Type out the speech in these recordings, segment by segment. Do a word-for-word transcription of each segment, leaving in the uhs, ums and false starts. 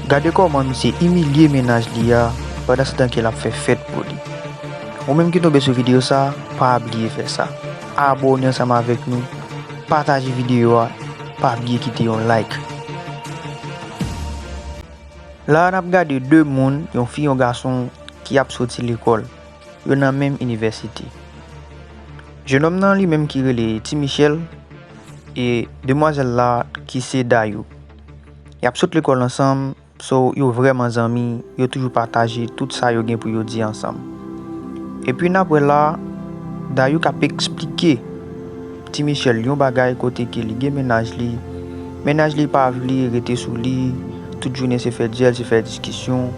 Gade kòman misye imilye mennaj li a pandan se tan ke l ap fè fèt pou li. Ou menm ki tonbe sou videyo sa, pa bliye fè sa. Abòne ansanm avèk nou, pataje videyo a, pa bliye kite yon like. La a n ap gade de moun, yon fi, yon gason ki ap soti lekòl. Yo nan menm inivèsite. Jennonm nan li menm ki rele Ti Michel e demwazèl la ki se Dayou. Y ap sot lekòl ansanm, so yo vrèman zanmi, yo toujou pataje tout sa yo gen pou yo di ansanm. Epi n ap wè la, Dayou k ap eksplike Ti Michel yon bagay kote ke li gen mennaj li. Mennaj li pa vle rete sou li, tout jounen se fè dyèl, se fè diskisyon,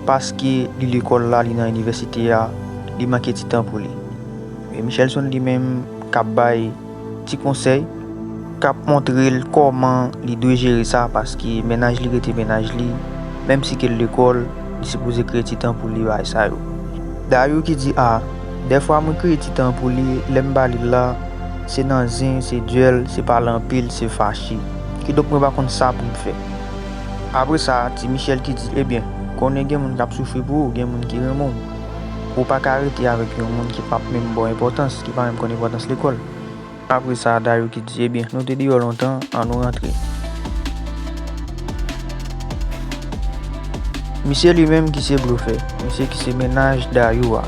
paske li lekòl la, li nan inivèsite a, li manke ti tan pou li. E Michelson li menm k ap bay ti konsèy, k ap montre l kòman li dwe jere sa, paske mennaj li rete mennaj li, menm si ke l lekòl, li sipoze kreye ti tan pou li bay sa yo. Dayou ki di, a, dèfwa mwen kreye ti tan pou li, lè m ba li l la, se nan zen, se dyèl, se pale anpil, se fache. Kidonk mwen pa konn sa pou m fè. Apre sa, Ti Michel ki di, ebyen, konnen gen moun k ap soufri pou ou, gen moun ki renmen w. Ou pa ka rete avèk yon moun ki p ap menm ba w enpòtans, ki pa menm konn enpòtans lekòl. Apre sa, Dayou ki di, ebyen, nou te deyò lontan, an nou rantre. Misye li menm ki se blofè, misye ki se mennaj Dayou a.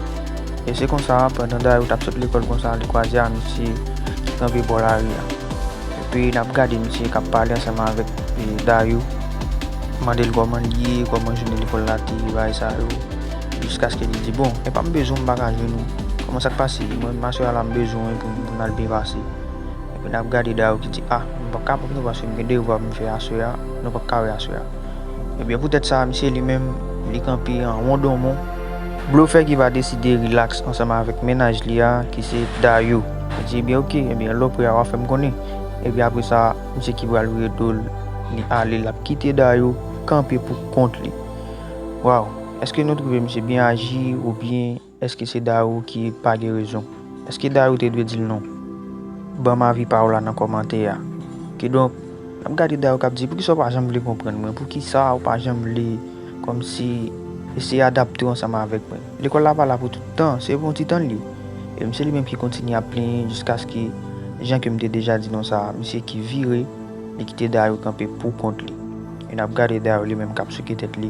E se konsa, pandan Dayou t ap sot lekòl konsa, li kwaze a misye ki kanpe bò lari a. Epi n ap gade misye k ap pale ansanm avèk, e, Dayou, mande l kòman l ye, kòman jounen lekòl la te ye, bagay sa yo. Jiskaske li di, bon, epa m bezwen w, m pa ka jwenn ou. Kòman sa k pase? Mwen menm aswè a la m bezwen w pou, pou n al byen pase. Epi n ap gade Dayou ki di, a, m p ap kapab non paske m gen devwa pou m fè aswè a, nou p ap ka wè aswè a. Ebyen poutèt sa, misye li menm, li kanpe an wondonmon. Blofè ki va deside rilaks ansanm avèk mennaj li a, ki se Dayou. Li di, ebyen oke, ebyen lè w prè a w a fè m konnen. Epi apre sa, misye ki pral vire do l, li ale, l ap kite Dayou kanpe pou kont li. Waw, èske nou twouve misye byen aji oubyen èske se Dayou ki pa gen rezon? Èske Dayou te dwe di l non? Ban m avi pa w la nan kòmantè a. Kidonk, n ap gade Dayou k ap di, poukisa w pa janm vle konprann mwen? Poukisa w pa janm vle kòmsi eseye adapte w ansanm avèk mwen? Lekòl la pa la pou tout tan, se pou yon ti tan l ye. E misye li menm ki kontinye ap plenyen jiskaske, jan ke m te deja di nou sa, misye ki vire, li kite Dayou kanpe pou kont li. E n ap gade Dayou li menm k ap souke tèt li,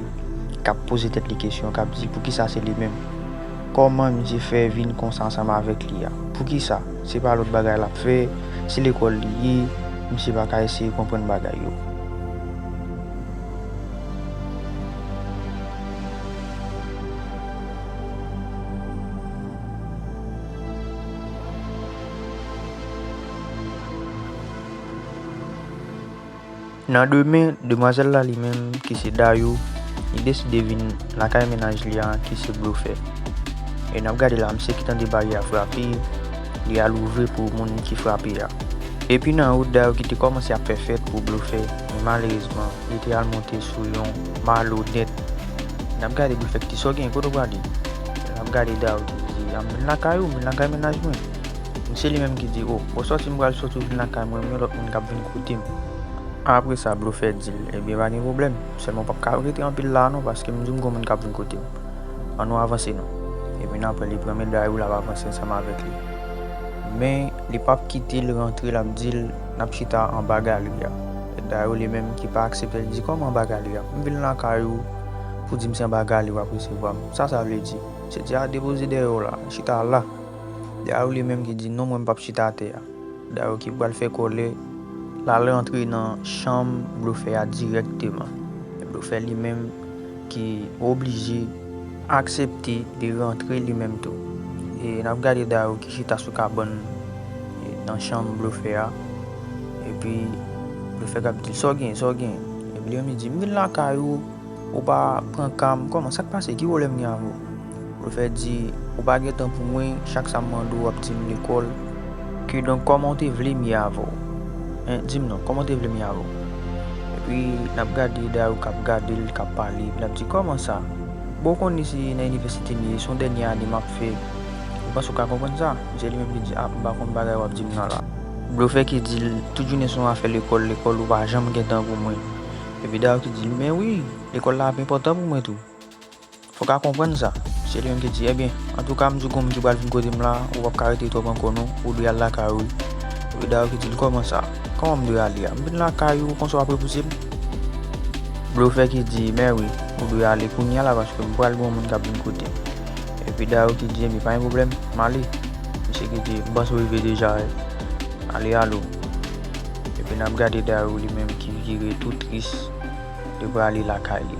k ap poze tèt li kesyon, k ap di poukisa se li menm? Kòman misye fè vin konsa ansanm avèk li a? Poukisa? Se pa lòt bagay l ap fè, se lekòl li ye, misye pa ka eseye konprann bagay yo. Nan demen, demwazèl la li menm, ki se Dayou, li deside vin lakay mennaj li a, ki se Blofè. E n ap gade la, misye ki tande baryè a frape, li al ouvri pou moun ki frape a. Epi nan wout, Dayou ki te kòmanse ap fè fèt pou Blofè, men malerezman, li te al monte sou yon malonèt. N ap gade Blofè ki di, sa w gen, kote w prale? N ap gade Dayou ki di, a, m vin lakay ou, m vin lakay mennaj mwen. Misye li menm ki di, o, bon, sòti m pral sòti, w vin lakay mwen, men lòt moun k ap vin kote m. Apre sa, Blofè di l, ebyen, pa gen pwoblèm, sèlman w p ap ka rete anpil la a non, paske m di w m gen yon moun k ap vin kote m. Ann nou avanse non. Epi n ap wè li pran men Dayou, l ap avanse ansanm avèk li. Men, li p ap kite l rantre, l ap di l, n ap chita anba galri a. E Dayou li menm ki pa aksepte, li di, kòman anba galri a? M vin lakay ou, pou di m se anba galri w ap resevwa m. Sa sa vle di? Se di a depoze dèyè w la, chita la. Dayou li menm ki di, non, mwen m p ap chita atè a. Dayou ki pral fè kòlè, l al rantre nan chanm Blofè a dirèkteman. E Blofè li menm ki oblije aksepte de rantre li menm tou. E n ap gade Dayou ki chita sou kabann, e, nan chanm Blofè a. Epi Blofè k ap di l, sa w gen, sa w gen? Epi li menm li di, m vin lakay ou, ou pa pran ka m, kòman, sa k pase? Ki pwoblèm gen avè w? Blofè di, ou pa gen tan pou mwen, chak sa m mande w, w ap di m lekòl. Kidonk, kòman w te vle m ye avè w? Hein, di m non, kòman w te vle m ye avè w? Epi, n ap gade Dayou k ap gade l, k ap pale, epi l ap di, kòman sa? Bon, w konnen se nan inivèsite m ye, se yon dènye ane m ap fè. Ou panse w ka konprann sa? Misye li menm ki di, a, m pa konn bagay w ap di m nan la. Blofè ki di l, tout jounen se yon afè lekòl, lekòl, ou pa janm gen tan pou mwen. Epi Dayou ki di li, men wi, lekòl la ap enpòtan pou mwen tou. Fò w ka konprann sa. Se li menm ki di, ebyen, antouka, m di w gen yon moun ki pral vin kote m la, ou p ap ka rete twòp ankò non, ou dwe al lakay ou wi. Epi Dayou ki di l, kòman sa? Kòman m dwe ale a? M vin lakay ou, konsa w ap repouse m? Blofè ki di, men wi, ou dwe ale kounye a la, paske m pral gen yon moun k ap vin kote m. Epi Dayou ki di, ebyen, pa gen pwoblèm, m ale. Misye ki di, m panse w rive deja, ale, ale w. Epi n ap gade Dayou li menm ki vire tou tris, li prale lakay li.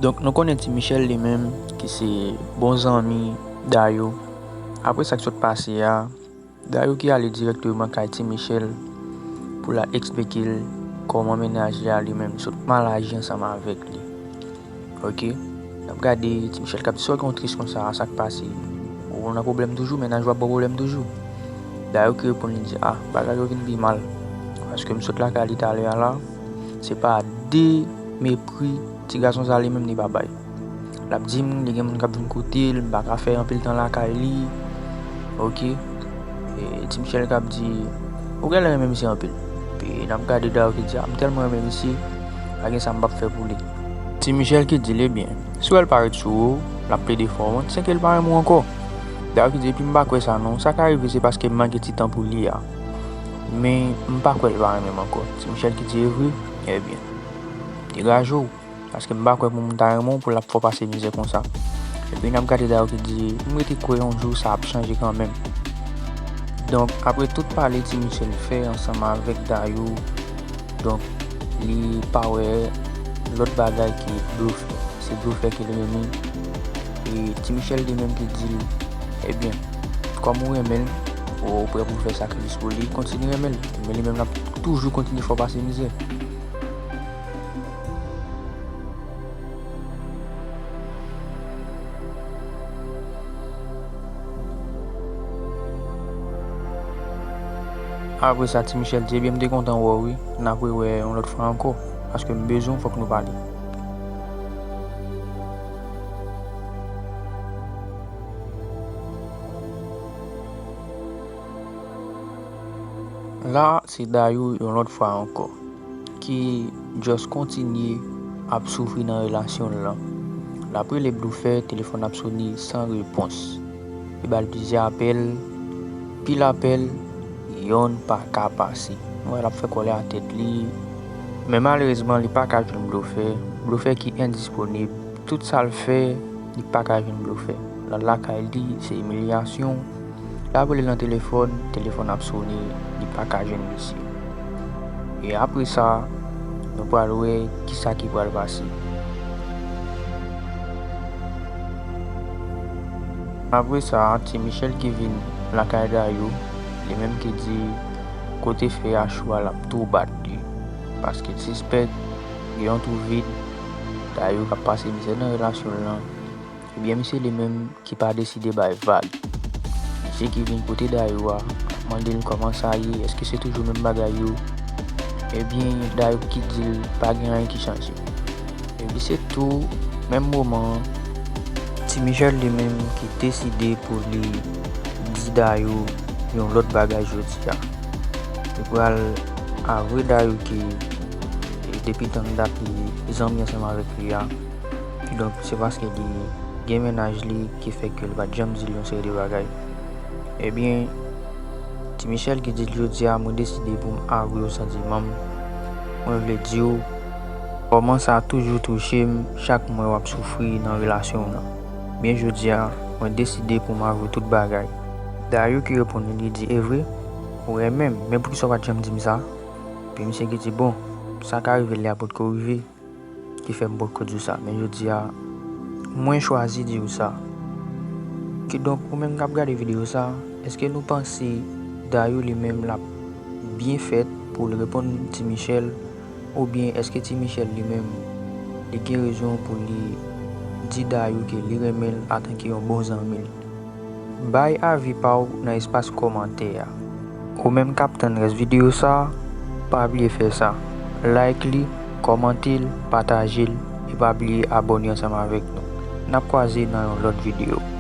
Donk, nou konnen Ti Michèl li menm, ki se bon zanmi Dayou. Apre sa k sot pase a, Dayou ki ale dirèkteman kay Ti Michèl pou l al eksplike l kòman mennaj li a li menm sot mal aji ansanm avèk li. Oke? N ap gade Ti Michèl k ap di, sa w gen w tris konsa, sa k pase? Ou nan pwoblèm toujou, mennaj ou ap ba w pwoblèm toujou? Dayou ki reponn li di, a, bagay yo vin pi mal. Paske m sot lakay li talè a la, se pa de mepri ti gason sa li menm li pa bay. L ap di m li gen moun k ap vin kote l, m pa ka fè anpil tan lakay li. Oke. E, Ti Michèl k ap di, ou genlè renmen misye anpil. Epi n ap gade Dayou ki di, a, m tèlman renmen misye, pa gen sa m p ap fè pou li. Ti Michèl ki di l, ebyen, si w wè l pa ret sou ou, l ap plede fè w wont, se ke l pa renmen w ankò. Dayou ki di, epi m pa kwè sa non, sa ka rive se paske m manke ti tan pou li a. Men, m pa kwè l pa renmen m ankò. Ti Michèl ki di, e vre? Ebyen, degaje w. Paske m pa kwè pou moun ta renmen w pou l ap fè w pase mizè konsa. Epi n ap gade Dayou ki di, m rete kwè yon jou sa ap chanje kanmenm. Donk, apre tout pale Ti Michèl fè ansanm avèk Dayou, donk, li pa wè lòt bagay ke blofè. Se blofè ke l renmen. E Ti Michèl li menm ki di l, ebyen, kòm ou renmen l, ou prè pou fè sakrifis pou li, kontinye renmen l. Men li menm l ap toujou kontinye fè w pase mizè. Apre sa, Ti Michèl di, ebyen, m te kontan wè w wi, n ap rewè yon lòt fwa ankò, paske m bezwen w, fòk nou pale. La, se Dayou yon lòt fwa ankò, ki just kontinye ap soufri nan relasyon l lan. L ap rele blofè, telefòn ap sone san repons. Li ba l plizyè apèl, pil apèl, yonn pa ka pase. Nou wè l ap fè kòlè a tèt li. Men malerezman, li pa ka jwenn blofè. Blofè ki endisponib. Tout sa l fè, li pa ka jwenn blofè. L al lakay li, se imilyasyon. L ap rele nan telefòn, telefòn ap sone, li pa ka jwenn misye. E apre sa, nou pral wè kisa ki pral pase. Apre sa, Ti Michèl ki vin lakay Dayou, li menm ki di kote fè a cho a, l ap tou bat li. Paske l sispèk gen yon twou vid, Dayou k ap pase mizè nan relasyon l lan. Ebyen, misye li menm ki pa deside bay vag. Misye ki vin kote Dayou a, mande l kòman sa ye, èske se toujou menm bagay yo? Ebyen, Dayou ki di l pa gen anyen ki chanje. Epi se tou, menm moman an, Ti Michèl li menm ki deside pou li di Dayou yon lòt bagay jodi a. Li pral avwe Dayou ke, e, depi tann dat li zanmi ansanm avèk li a. Kidonk, se paske li gen mennaj li ki fè ke l pa t janm di l yon seri de bagay. Ebyen, Ti Michèl ki di l jodi a, mwen deside pou m avwe w santiman m. Mwen vle di w, kòman sa toujou touche m chak m wè w ap soufri nan relasyon w lan. Byen jodi a, mwen deside pou m avwe w tout bagay. Dayou ki reponn li, li di, e vre? Ou renmen m, men poukisa w pa t janm di m sa? Epi misye ki di, bon, sa ka rive lè a potko rive. Ki fè m potko di w sa, men jodi a, mwen chwazi di w sa. Kidonk, ou menm k ap gade videyo sa, èske nou panse Dayou li menm l ap byen fèt pou l reponn Ti Michèl, oubyen èske Ti Michèl li menm, li gen rezon pou li di Dayou ke li renmen l antanke yon bon zanmi l? Bay avi pa w nan espas kòmantè a. Ou menm k ap tann rès videyo sa, pa bliye fè sa. Like li, kòmante l, pataje l, e pa bliye abòne ansanm avèk nou. N ap kwaze nan yon lòt videyo.